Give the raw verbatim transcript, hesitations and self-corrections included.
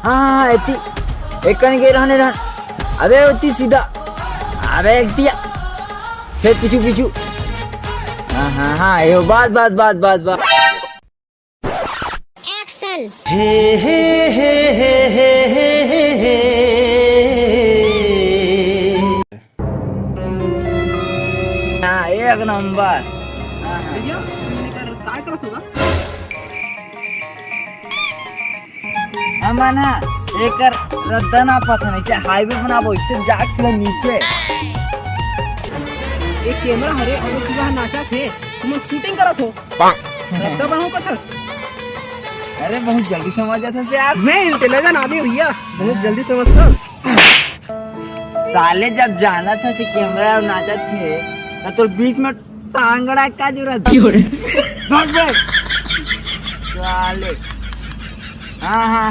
हाँ, हाँ, एती। एक कन के रहने रहन। अबे, ओती सीधा। अबे, एक दिया। फिर पीछू, पीछू। हाँ, हाँ, हाँ, यो, बस, बस, बस, बस, बस। Action। हाँ, एक नंबर। भैया, तुमने कर, काय करत होगा? हम ना एकर रद्दा नापत हन, इसे हाईवे बनाबो, इसे जाके सीधा नीचे। एक कैमरा हरे और वो पूरा नाचा थे, तुम शूटिंग करत हो। रद्दा बनाओ कथस। अरे, बहुत जल्दी समझ जाता से यार। मैं इंटेलिजेंट आदमी भैया, बहुत जल्दी समझता। साले, जब जाना था से कैमरा और नाचा थे, तो तोर बीच में टांगड़ा का जरूरत? क्यों रे? भाग बे। साले। हाँ, हाँ,